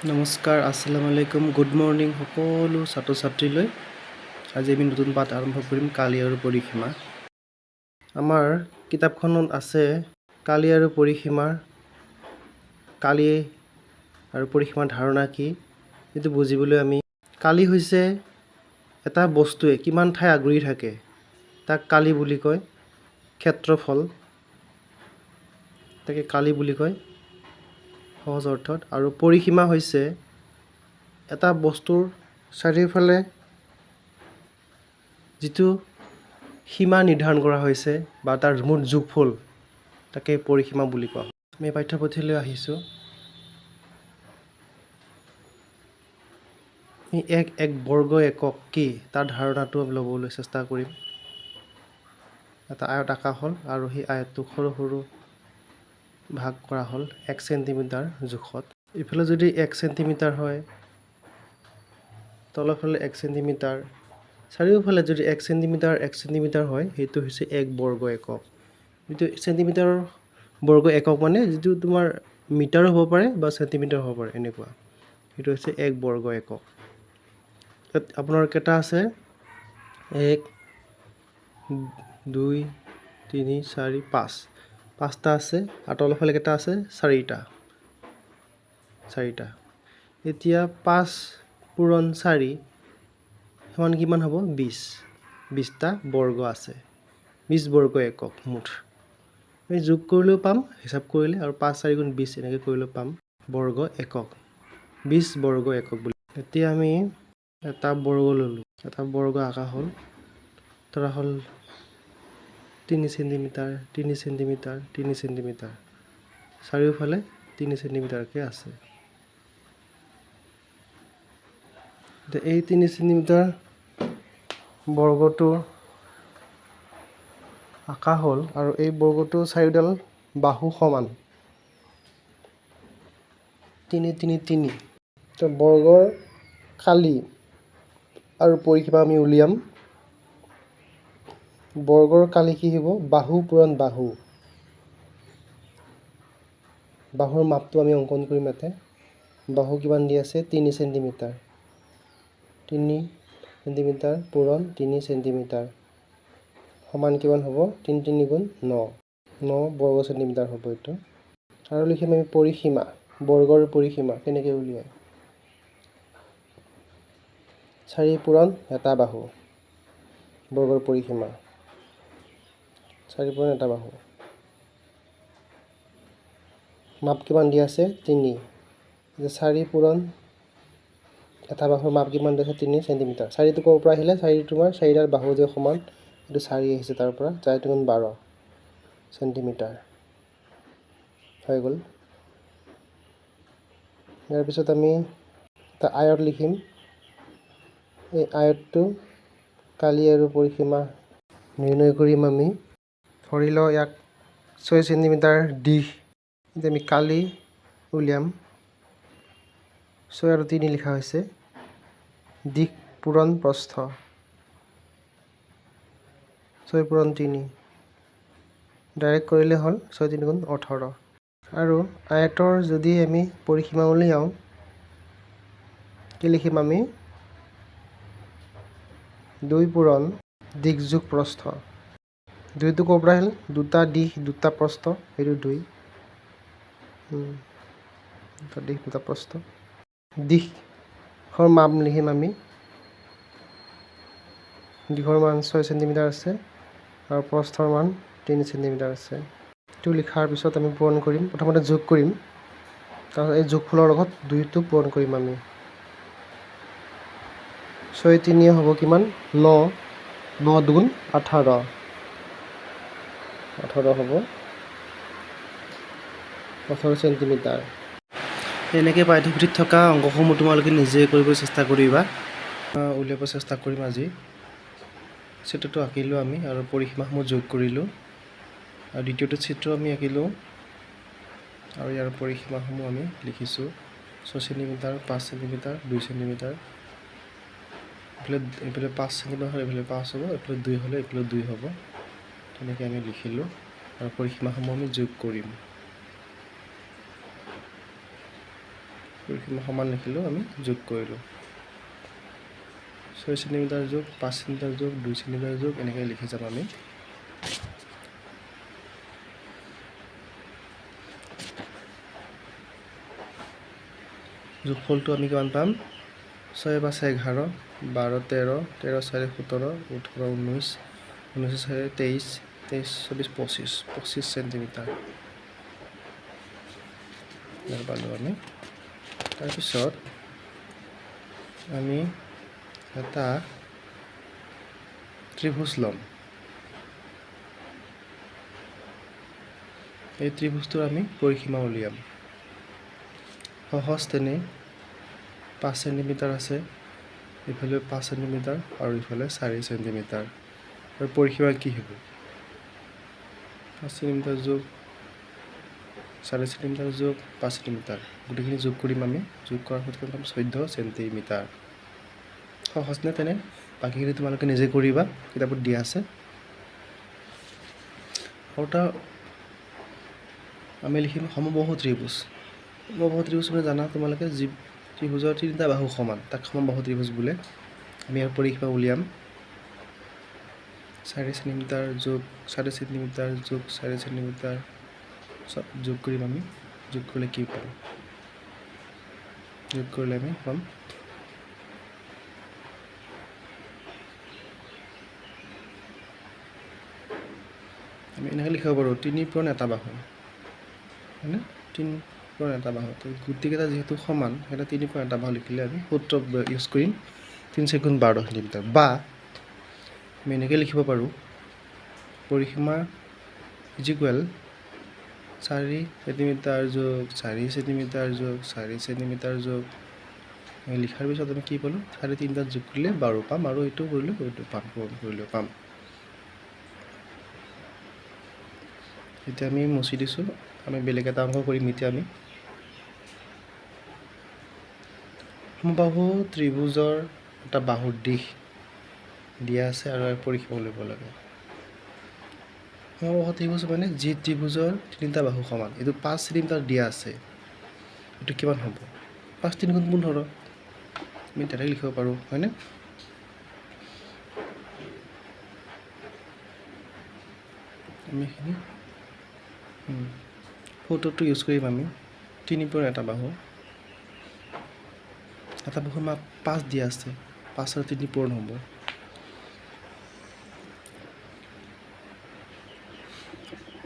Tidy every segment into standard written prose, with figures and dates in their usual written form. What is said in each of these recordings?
নমস্কাৰ, আসসালামু আলাইকুম, গুড মৰ্ণিং সকলো ছাত্ৰ ছাত্ৰীলৈ। আজি আমি নতুন পাঠ আৰম্ভ কৰিম, কালি আৰু পৰিসীমা। আমাৰ কিতাপখনত আছে কালি আৰু পৰিসীমাৰ, কালি আৰু পৰিসীমাৰ ধাৰণা কি, সেইটো বুজিবলৈ আমি কালি হৈছে এটা বস্তুৱে কিমান ঠাই আগুৰি থাকে তাক কালি বুলি কয়। ক্ষেত্ৰফল, তাকে কালি বুলি কয় সহজ অৰ্থত। আৰু পৰিসীমা হৈছে এটা বস্তুৰ চাৰিওফালে যিটো সীমা নিৰ্ধাৰণ কৰা হৈছে বা তাৰ মুঠ যোগফল, তাকে পৰিসীমা বুলি কোৱা হয়। আমি পাঠ্যপুথিলৈ আহিছোঁ। আমি এক এক বৰ্গ একক কি তাৰ ধাৰণাটো আমি ল'বলৈ চেষ্টা কৰিম। এটা আয়ত আঁকা হ'ল আৰু সেই আয়তটোক সৰু সৰু ভাগ কৰা হ'ল 1 চেণ্টিমিটাৰ জোখত। ইফালে যদি 1 চেণ্টিমিটাৰ হয়, তলৰফালে 1 চেণ্টিমিটাৰ, চাৰিওফালে যদি 1 চেণ্টিমিটাৰ 1 চেণ্টিমিটাৰ হয়, সেইটো হৈছে এক বৰ্গ একক। যিটো চেণ্টিমিটাৰ বৰ্গ একক, মানে যিটো তোমাৰ মিটাৰো হ'ব পাৰে বা চেণ্টিমিটাৰ হ'ব পাৰে, এনেকুৱা, সেইটো হৈছে এক বৰ্গ একক। ইয়াত আপোনাৰ কেইটা আছে? এক, দুই, তিনি, চাৰি, পাঁচ, পাঁচটা আছে। আৰু তলৰফালে কেইটা আছে? চাৰিটা, চাৰিটা। এতিয়া 5 পূৰণ 4 সমান কিমান হ'ব? 20। 20টা বৰ্গ আছে, 20 বৰ্গ একক মুঠ। আমি যোগ কৰিলেও পাম হিচাপ কৰিলে, আৰু পাঁচ চাৰি গুণ 20 এনেকৈ কৰিলেও পাম বৰ্গ একক, 20 বৰ্গ একক বুলি। এতিয়া আমি এটা বৰ্গ ল'লোঁ। এটা বৰ্গ আঁকা হ'ল। ধৰা হ'ল 3 চেণ্টিমিটাৰ, 3 চেণ্টিমিটাৰ, 3 চেণ্টিমিটাৰ, চাৰিওফালে 3 চেণ্টিমিটাৰকৈ আছে। এতিয়া এই 3 চেণ্টিমিটাৰ বৰ্গটো আঁকা হ'ল আৰু এই বৰ্গটো চাৰিওডাল বাহু সমান, তিনি, তিনি, তিনি। তো বৰ্গৰ কালি আৰু পৰিসীমা আমি উলিয়াম। বৰ্গৰ কালি কি হ'ব? বাহু পূৰণ বাহু। বাহুৰ মাপটো আমি অংকন কৰিম ইয়াতে। বাহু কিমান দি আছে? 3 চেণ্টিমিটাৰ। 3 চেণ্টিমিটাৰ পূৰণ 3 চেণ্টিমিটাৰ সমান কিমান হ'ব? তিনি তিনি গুণ ন, ন বৰ্গ চেণ্টিমিটাৰ হ'ব এইটো। আৰু লিখিম আমি পৰিসীমা। বৰ্গৰ পৰিসীমা কেনেকৈ উলিয়ায়? চাৰি পূৰণ এটা বাহু। বৰ্গৰ পৰিসীমা চাৰি পূৰণ এটা বাহু। মাপ কিমান দিয়া আছে? তিনি। চাৰি পূৰণ এটা বাহুৰ মাপ কিমান দিয়া আছে? 3 চেণ্টিমিটাৰ। চাৰিটো ক'ৰ পৰা আহিলে? চাৰি তোমাৰ চাৰিডাল বাহু যে সমান, এইটো চাৰি আহিছে তাৰ পৰা। চাৰি দুগুণ 12 চেণ্টিমিটাৰ হৈ গ'ল। ইয়াৰ পিছত আমি এটা আয়ত লিখিম। এই আয়তটো কালি আৰু পৰিসীমা নিৰ্ণয় কৰিম আমি। ধৰি লওঁ ইয়াক 6 চেণ্টিমিটাৰ দীঘ। এতিয়া আমি কালি উলিয়াম। ছয় আৰু তিনি লিখা হৈছে, দীঘ পূৰণ প্ৰস্থ, 6 পূৰণ 3। ডাইৰেক্ট কৰিলে হ'ল ছয় তিনি গুণ 18। আৰু আয়তৰ যদি আমি পৰিসীমা উলিয়াওঁ, কি লিখিম আমি? দুই পূৰণ দীঘ যোগ প্ৰস্থ। দুইটো ক'ৰ পৰা আহিল? দুটা দীঘ, দুটা প্ৰস্থ, সেইটো দুই। দুটা দীঘ, দুটা প্ৰস্থ। দীঘৰ মাপ লিখিম আমি। দীঘৰ মান 6 চেণ্টিমিটাৰ আছে আৰু প্ৰস্থৰ মান 3 চেণ্টিমিটাৰ আছে। এইটো লিখাৰ পিছত আমি পূৰণ কৰিম। প্ৰথমতে যোগ কৰিম, তাৰপিছত এই যোগফলৰ লগত দুইটো পূৰণ কৰিম আমি। ছয় তিনিয়ে হ'ব কিমান? ন, ন দুগুণ 18, 18 হ'ব, 18 চেণ্টিমিটাৰ। এনেকৈ পাঠ্যপুথিত থকা অংকসমূহ তোমালোকে নিজে কৰিব চেষ্টা কৰিবা, উলিয়াব চেষ্টা কৰিম। আজি চিত্ৰটো আঁকিলোঁ আমি আৰু পৰিসীমাসমূহ যোগ কৰিলোঁ। আৰু দ্বিতীয়টো চিত্ৰ আমি আঁকিলোঁ আৰু ইয়াৰ পৰিসীমাসমূহ আমি লিখিছোঁ, 6 চেণ্টিমিটাৰ, 5 চেণ্টিমিটাৰ, 2 চেণ্টিমিটাৰ। এইফালে এইফালে 5 চেণ্টিমিটাৰ হ'লে এইফালে 5 হ'ব, এইফালে দুই হ'লে এইফালে 2 হ'ব। তেনেকৈ আমি লিখিলোঁ আৰু পৰিসীমাসমূহ আমি যোগ কৰিম। পৰিসীমা সমান লিখিলোঁ আমি, যোগ কৰিলোঁ। 6 চেণ্টিমিটাৰ যোগ 5 চেণ্টিমিটাৰ যোগ 2 চেণ্টিমিটাৰ যোগ, এনেকৈ লিখি যাম আমি। যোগফলটো আমি কিমান পাম? 6 5 11, 12 13, 13 4 17, 18 19, 19 4 23, 23 24 25, 25 centimetre পালোঁ আমি। তাৰপিছত আমি এটা ত্ৰিভুজ ল'ম। এই ত্ৰিভুজটোৰ আমি পৰিসীমা উলিয়াম। সহজ তেনেই, 5 চেণ্টিমিটাৰ আছে, ইফালে 5 চেণ্টিমিটাৰ আৰু ইফালে 4 চেণ্টিমিটাৰ। আৰু পৰিসীমা কি হ'ব? 5 চেণ্টিমিটাৰ যোগ 4 চেণ্টিমিটাৰ যোগ 5 চেণ্টিমিটাৰ, গোটেইখিনি যোগ কৰিম আমি। যোগ কৰাৰ পিছত পাম 14 চেণ্টিমিটাৰ। সহজ নে তেনে? বাকীখিনি তোমালোকে নিজে কৰিবা, কিতাপত দিয়া আছে। আৰু এটা আমি লিখিম সমবাহু ত্ৰিভুজ। সমবাহু ত্ৰিভুজ মানে জানা তোমালোকে, যি ত্ৰিভুজৰ তিনিটা বাহু সমান তাক সমবাহু ত্ৰিভুজ বোলে। আমি ইয়াৰ পৰিসীমা উলিয়াম। 4 চেণ্টিমিটাৰ যোগ 4 চেণ্টিমিটাৰ যোগ 4 চেণ্টিমিটাৰ, চব যোগ কৰিম আমি। যোগ কৰিলে কি পাম? যোগ কৰিলে আমি পাম আমি এনেকৈ লিখিব পাৰোঁ 3 পূৰণ 1 বাহু, হয়নে? 3 পূৰণ 1 বাহু। তো গোটেইকেইটা যিহেতু সমান, সেইকাৰণে 3 পূৰণ 1 বাহু লিখিলে আমি সূত্ৰ ইউজ কৰিম 3 4 গুণ 12 চেণ্টিমিটাৰ। বা আমি এনেকৈ লিখিব পাৰোঁ পৰিসীমা ইজিকুৱেল 4 চেণ্টিমিটাৰ যোগ 4 চেণ্টিমিটাৰ যোগ 4 চেণ্টিমিটাৰ যোগ, লিখাৰ পিছত আমি কি পালোঁ? 4 3 যোগ কৰিলে 12 পাম, আৰু এইটো কৰিলে এইটো পাম, পূৰণ কৰিলেও পাম। এতিয়া আমি মুচি দিছোঁ, আমি বেলেগ এটা অংক কৰিম। এতিয়া আমি সমবাহু ত্ৰিভুজৰ এটা বাহুৰ দিশ দিয়া আছে আৰু ইয়াৰ পৰিসীমা উলিয়াব লাগে। সমবাহু ত্ৰিভুজ মানে যি ত্ৰিভুজৰ তিনিটা বাহু সমান। এইটো 5 চেণ্টিমিটাৰ দিয়া আছে, এইটো কিমান হ'ব? 5 3 গুণ 15, আমি ডাইৰেক্ট লিখিব পাৰোঁ, হয়নে? আমি এইখিনি সূত্ৰটো ইউজ কৰিম আমি। 3 পূৰণ 1 বাহু, এটা বাহুৰ মাপ 5 দিয়া আছে, 5 আৰু 3 পূৰণ হ'ব।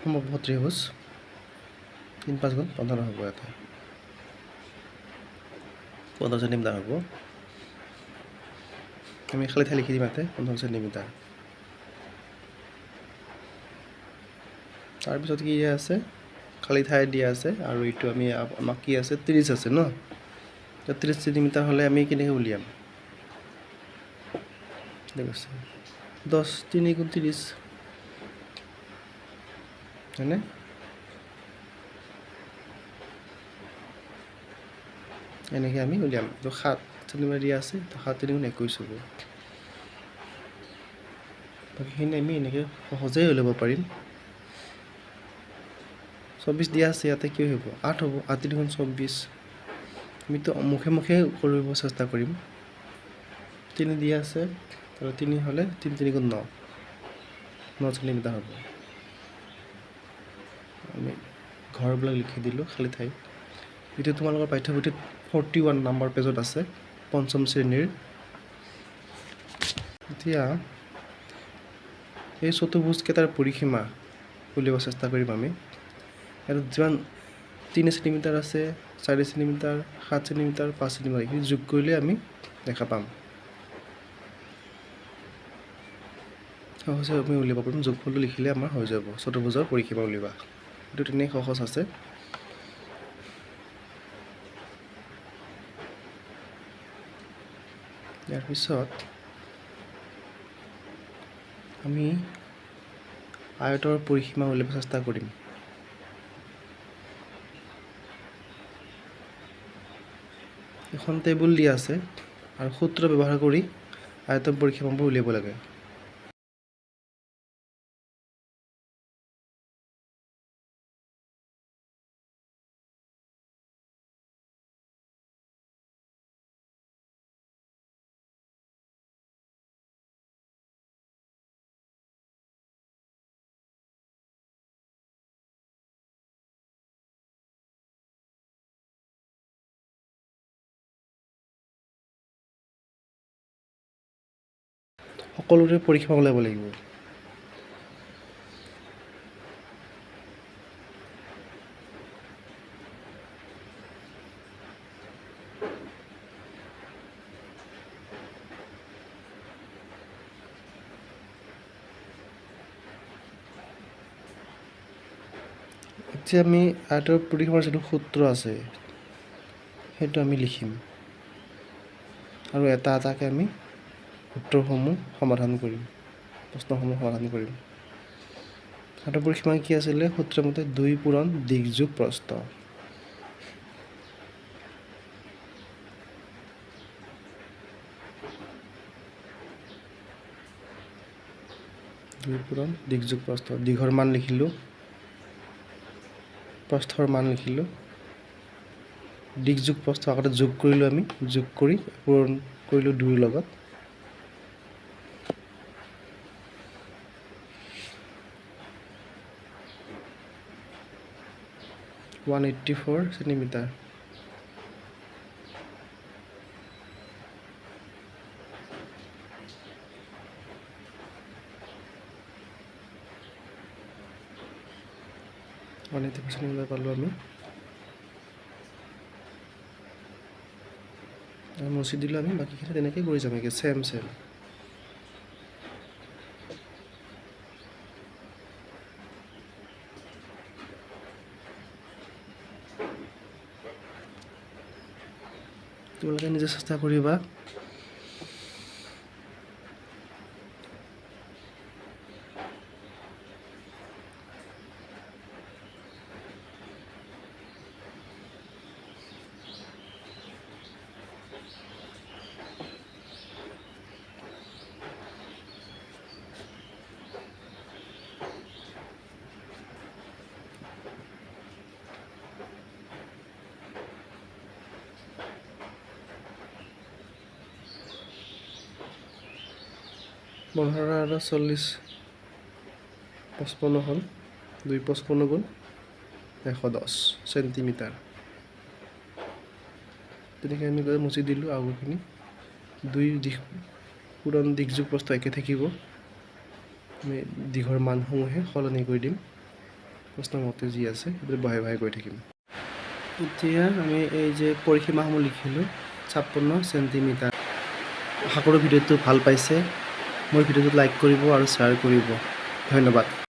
সমবাহু ত্ৰিভুজ 3 5 গুণ 15 হ'ব, এটা 15 চেণ্টিমিটাৰ হ'ব। আমি খালী ঠাই লিখি দিম ইয়াতে 15 চেণ্টিমিটাৰ। তাৰপিছত কি দিয়া আছে? খালী ঠাই দিয়া আছে, আৰু এইটো আমি আমাক কি আছে? 30 আছে ন? 30 চেণ্টিমিটাৰ হ'লে আমি কেনেকৈ উলিয়াম? ঠিক আছে, 10 3 গুণ 30, হয়নে? এনেকৈ আমি উলিয়াম। তো 7 চেণ্টিমিটাৰ দিয়া আছে, তো 7 3 গুণ 21 হ'ব। বাকীখিনি আমি এনেকৈ সহজেই উলিয়াব পাৰিম। 24 দিয়া আছে, ইয়াতে কি হ'ব? 8 হ'ব, 8 3 গুণ 24। আমিতো মুখে মুখে কৰিব চেষ্টা কৰিম। 3 দিয়া আছে, আৰু 3 হ'লে 3 3 গুণ 9, 9 চেণ্টিমিটাৰ হ'ব। আমি ঘৰবিলাক লিখি দিলোঁ খালী ঠাই। এইটো তোমালোকৰ পাঠ্যপুথিত 41 নম্বৰ পেজত আছে, পঞ্চম শ্ৰেণীৰ। এতিয়া এই চতুৰ্ভুজকেইটাৰ পৰিসীমা উলিয়াব চেষ্টা কৰিম আমি। ইয়াত যিমান 3 চেণ্টিমিটাৰ আছে, 4 চেণ্টিমিটাৰ, 7 চেণ্টিমিটাৰ, 5 চেণ্টিমিটাৰ, এইখিনি যোগ কৰিলে আমি দেখা পাম। সহজে আমি উলিয়াব পাৰিম। যোগফলটো লিখিলে আমাৰ হৈ যাব চতুৰ্ভুজৰ পৰিসীমা উলিওৱা। এইটো তেনেই সহজ আছে। ইয়াৰ পিছত আমি আয়তৰ পৰিসীমা উলিয়াব চেষ্টা কৰিম। এখন টেবুল দিয়া আছে আৰু সূত্ৰ ব্যৱহাৰ কৰি আয়তৰ পৰিসীমাবোৰ উলিয়াব লাগে। সকলোৰে পৰিসীমা ওলাব লাগিব। এতিয়া আমি আয়তৰ পৰিসীমাৰ যিটো সূত্ৰ আছে সেইটো আমি লিখিম আৰু এটা এটাকৈ আমি উত্তৰসমূহ সমাধান কৰিম, প্ৰশ্নসমূহ সমাধান কৰিম। আয়তৰ পৰিসীমা কি আছিলে? সূত্ৰমতে 2 পূৰণ দীঘ যোগ প্ৰস্থ। দুই পূৰণ দীঘ যোগ প্ৰস্থ, দীঘৰ মান লিখিলোঁ, প্ৰস্থৰ মান লিখিলোঁ, দীঘ যোগ প্ৰস্থ আগতে যোগ কৰিলোঁ আমি, যোগ কৰি পূৰণ কৰিলোঁ 2ৰ লগত। 184 চেণ্টিমিটাৰ। 184 চেণ্টিমিটাৰ পালোঁ আমি। আৰু মচি দিলোঁ আমি, বাকীখিনি তেনেকৈ কৰি যাম একে ছেম ছেম। তোমালোকে নিজে চেষ্টা কৰিবা। 15 আৰু 40 55 হ'ল, 2 55 গুণ 110 চেণ্টিমিটাৰ। তেনেকৈ আমি মুচি দিলোঁ আগৰখিনি। 2 দীঘ পূৰণ দীঘ যোগ প্ৰস্থ একে থাকিব, আমি দীঘৰ মানসমূহে সলনি কৰি দিম, প্ৰশ্নমতে যি আছে সেইটো বহাই বহাই গৈ থাকিম। এতিয়া আমি এই যে পৰিসীমাসমূহ লিখিলোঁ 56 চেণ্টিমিটাৰ। আশা কৰোঁ ভিডিঅ'টো ভাল পাইছে। মোৰ ভিডিঅ'টো লাইক কৰিব আৰু শ্বেয়াৰ কৰিব। ধন্যবাদ।